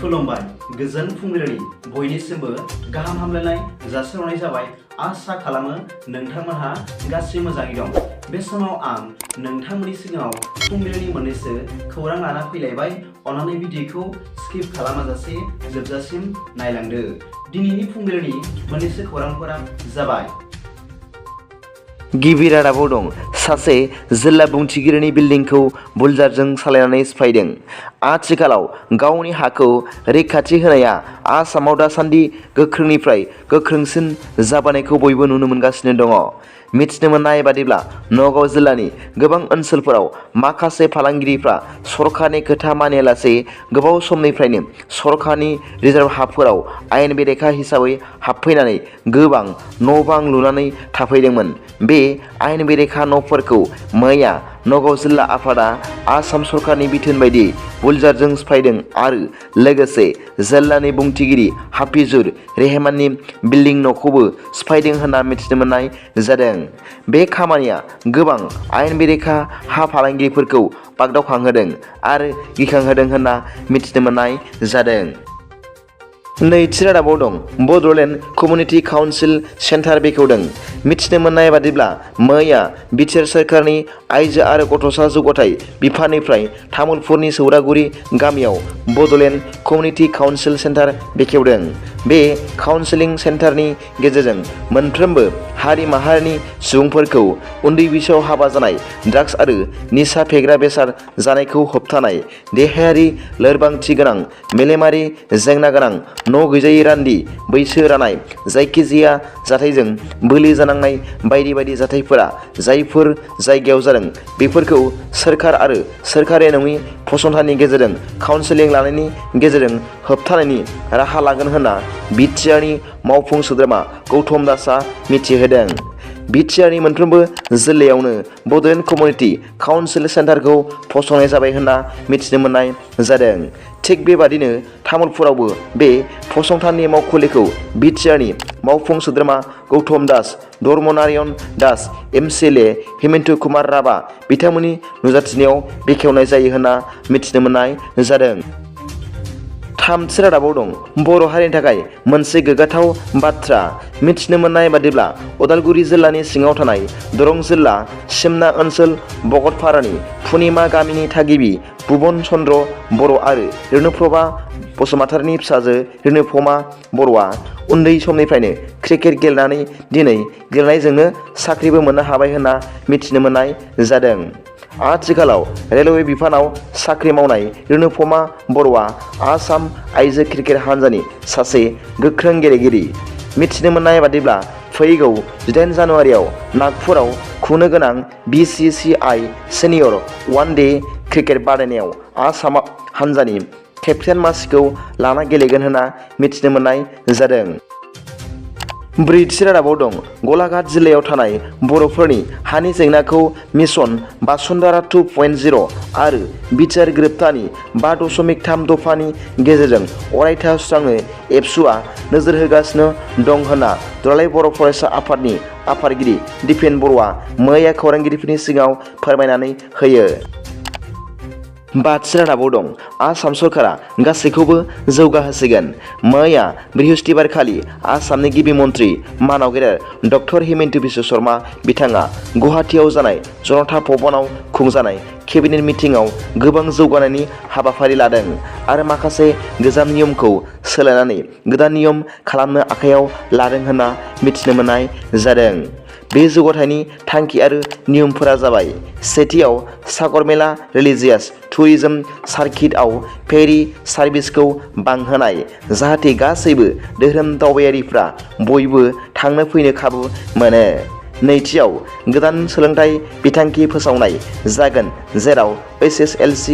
खुलुमबाय गोजोन फुंबिलिनि बयनिसिमबो गाहाम हामलायनाय जासिहरनाय जाबाय। आसा खालामो नोंथांमोनहा गासै मोजाङै दं। बे समाव आं नोंथांमोननि सिगाङाव फुंबिलिनि मोननैसो खौरां लाना फैलायबाय। अन्नानै भिडिअखौ स्किप खालामाजासे जोबजासिम नायलांदो। दिनैनि फुंबिलिनि मोननैसो खौरांफोरा जाबाय। गिबि रादाबाव दं सासे जिल्ला बुंथिगिरिनि बिल्डिंखौ बुलजारजों सालायनानै सिफायदों। आथिखालाव गावनि हाखौ रैखाथि होनाया आसामाव दासान्दि गोख्रोंनिफ्राय गोख्रोंसिन जाबोनायखौ बयबो नुनो मोनगासिनो दङ। मिथिनो मोननाय बादिब्ला नगाव जिल्लानि गोबां ओनसोलफोराव माखासे फालांगिरिफ्रा सरखारनि खोथा मानियालासे गोबाव समनिफ्रायनो सरखारनि रिजार्भ हाफोराव आयेन बेरेखा हिसाबै हाबफैनानै गोबां न' बां लुनानै थाफैदोंमोन। बे आयेन बेरेखा न'फोरखौ मैया नगाव जिल्ला आफादा आसाम सरकारनि बिथोन बायदि बुलजारजों सिफायदों आरो लोगोसे जिल्लानि बुंथिगिरि हाफिजुर रेहमाननि बिल्डिं न'खौबो सिफायदों होनना मिथिनो मोननाय जादों। बे खामानिया गोबां आयेन बेरेखा हा फालांगिरिफोरखौ बागदावखांहोदों आरो गिखांहोदों होनना मिथिनो मोननाय जादों। नैथि रादाबाव दं बड'लेण्ड कमिउनिटि काउन्सिल सेन्टार बेखेवदों। मिथिनो मोननाय बादिब्ला मैया बिटिआर सोरखारनि आइजो आरो गथ'सा जौगाथाय बिफाननिफ्राय तामुलपुरनि सौरागुरि गामियाव बड'लेण्ड कमिउनिटि काउन्सिल सेन्टार बेखेवदों। बे काउन्सिलिं सेन्टारनि गेजेरजों मोनफ्रोमबो हारि माहारिनि सुबुंफोरखौ उन्दै बैसोआव हाबा जानाय, ड्राग्स आरो निसा फेग्रा बेसाद जानायखौ होबथानाय, देहायारि लोरबांथि गोनां, मेलेमारि जेंना गोनां, न' गैजायै रान्दि, बैसो रानाय, जायखिजाया जाथायजों बोलि जानांनाय बायदि बायदि जाथायफोरा जायफोर जायगायाव जादों बेफोरखौ सोरखार आरो सोरखारि नङि फसंथाननि गेजेरजों काउन्सिलिं लानायनि गेजेरजों होबथानायनि राहा लागोन होनना बिटिआरनि मावफुं सोद्रोमा गौतम दासआ मिथिहोदों। बिटिआरनि मोनफ्रोमबो जिल्लायावनो बड'लेण्ड कमिउनिटि काउन्सिल सेन्टारखौ फसंनाय जाबाय होनना मिथिनो मोननाय जादों। थिग बेबादिनो तामुलपुरावबो बे फसंथाननि मावखुलिखौ बिटिआरनि मावफुं सोद्रोमा गौतम दास, धर्मनारायण दास, एमसिएलए हेमन्त कुमार राभा बिथांमोननि नुजाथिनायाव बेखेवनाय जायो होनना मिथिनो मोननाय जादों। थामथि रादाबाव दं बर' हारिनि थाखाय मोनसे गोग्गाथाव बाथ्रा। मिथिनो मोननाय बादिब्ला उदालगुरि जिल्लानि सिङाव थानाय दरं जिल्ला सिमना ओनसोल भगतपारानि पुर्निमा गामिनि थागिबि भुबन चन्द्र बर' आरो रेनुप्रभा बसुमतारीनि फिसाजो रेनुपमा बर'आ उन्दै समनिफ्रायनो क्रिकेट गेलेनानै दिनै गेलेनायजोंनो साख्रिबो मोननो हाबाय होनना मिथिनो मोननाय जादों। आथिखालाव रेलवे बिफानाव साख्रि मावनाय रेनुपमा बर'आ आसाम आइजो क्रिकेट हानजानि सासे गोख्रों गेलेगिरि। मिथिनो मोननाय बादिब्ला फैगौ 8 जानुवारियाव नागपुराव खुंनो गोनां BCCI senior one day cricket बादायनायाव आसाम हानजानि केप्टेन मासिखौ लाना गेलेगोन होनना मिथिनो मोननाय जादों। ब्रैथि रादाबाव दं गलाघाट जिल्लायाव थानाय बर'फोरनि हानि जेंनाखौ मिशन बासुन्धारा 2.0 आरो बिटिआर गोरोबथानि 5.3 दफानि गेजेरजों अरायथा सुस्रांनो एबसुआ नोजोर होगासिनो दं होनना दुलाराय बर' फरायसा आफादनि आफादगिरि दिपेन बर'आ मैया खौरांगिरिफोरनि सिगाङाव फोरमायनानै होयो। बाथि रादाबाव दं आसाम सरकारा गासैखौबो जौगाहोसिगोन। मैया बृहस्पतिबारखालि आसामनि गिबि मन्त्रि मानाव गेदेर डक्टर हिमन्त बिश्व शर्मा बिथाङा गुवाहाटीआव जानाय जनता भवनाव खुंजानाय केबिनेट मिटिंआव गोबां जौगानायनि हाबाफारि लादों आरो माखासे गोजाम नियमखौ सोलायनानै गोदान नियम खालामनो आखायाव लादों होनना मिथिनो मोननाय जादों। बे जौगाथायनि थांखि आरो नियमफोरा जाबाय। सेथियाव सागरमेला रिलिजियास टुरिजम सार्किटआव फेरि सार्भिसखौ बांहोनाय, जाहाथे गासैबो धोरोम दावबायारिफ्रा बयबो थांनो फैनो खाबु मोनो। नैथियाव गोदान सोलोंथाइ बिथांखि फोसावनाय जागोन, जेराव HSLC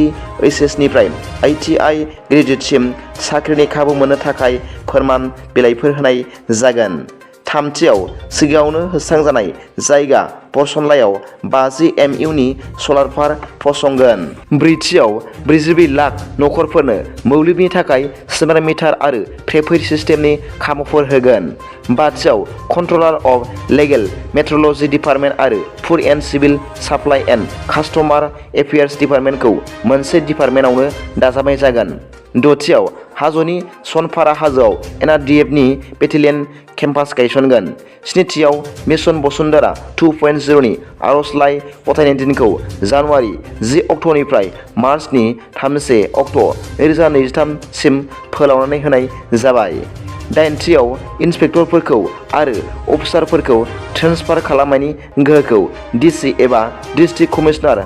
निफ्राय ITI ग्रेजुएटसिम साख्रिनि खाबु मोननो थाखाय फोरमान बिलाइफोर होनाय जागोन। थामथियाव सिगाङावनो होस्रांजानाय जायगा फसंलायाव 50 MUनि सलार पार्क फसंगोन। ब्रैथियाव 42 लाख नखरफोरनो मोब्लिबनि थाखाय स्मार्ट मिटार आरो प्रिपेड सिस्टेमनि खाबुफोर होगोन। बाथियाव controller of legal metrology department आरो food and civil supply and customer affairs डिपार्टमेन्टखौ मोनसे डिपार्टमेन्टआवनो दाजाबनाय जागोन। दथियाव हाजोनि सनपारा हाजोआव NRDFनि बेटेलियन केम्पास गायसनगोन। स्निथियाव मिशन बसुन्धरा 2.0नि आर'जलाइ गथायनाय दिनखौ जानुवारि 10 अक्ट'निफ्राय मार्चनि 31 अक्ट' 2023 सिम फोलावनानै होनाय जाबाय। 8थियाव इन्सपेक्टरफोरखौ आरो अफिसारफोरखौ ट्रेन्सफार खालामनायनि गोहोखौ DC एबा डिस्ट्रिक्ट कमिशनार,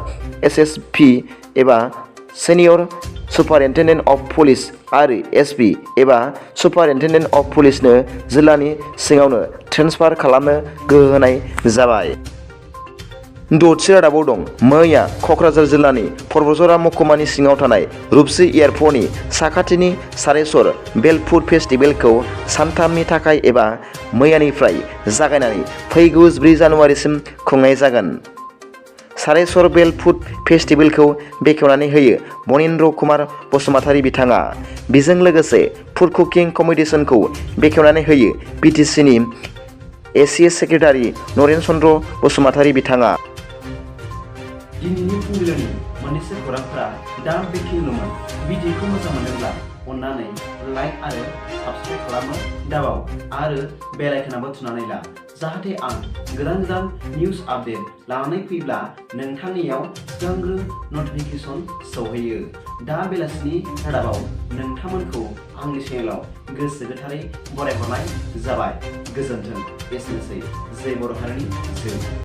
SSP एबा सिनियर सुपारिनटेन्डेन्ट अफ पुलिस आरो SP एबा सुपारिनटेन्डेन्ट अफ पुलिसनो जिल्लानि सिङावनो ट्रेन्सफार खालामनो गोहो होनाय जाबाय। 6थि रादाबाव दं। मैया क'क्राझार जिल्लानि पर्बजरा महकुमानि सिङाव थानाय रुपसि एयारपर्टनि साखाथिनि सारेसर बेल फुड फेस्टिभेलखौ सानथामनि थाखाय एबा मैयानिफ्राय जागायनानै फैगौ 4 जानुवारिसिम खुंनाय जागोन। सारेसर बेल फुड फेस्टिभेलखौ बेखेवनानै होयो बनीन्द्र कुमार बसुमतारी बिथाङा। बेजों लोगोसे फुड कुकिं कम्पिटिशनखौ बेखेवनानै होयो PTCनि एसिए सेक्रेटारि नरेन चन्द्र बसुमतारी बिथाङा। दिनैनि फुंबिलिनि मोननैसो खौरांफोरा दा बेखिनिल'मोन। भिडिअखौ मोजां मोनोब्ला अन्नानै लाइक आरो साबस्क्राइब खालामनो दाबाव आरो बेल आइकनआबो थुनानै ला, जाहाथे आं गोदान निउज आपडेट लानानै फैब्ला नोंथांनियाव सिगांग्रो नटिफिकेसन सौहैयो। दा बेलासिनि रादाबाव नोंथांमोनखौ आंनि चेनेलाव गोसो गोथारै बरायहरनाय जाबाय। गोजोन्थों। एसेनोसै। जय बर' हारिनि जय।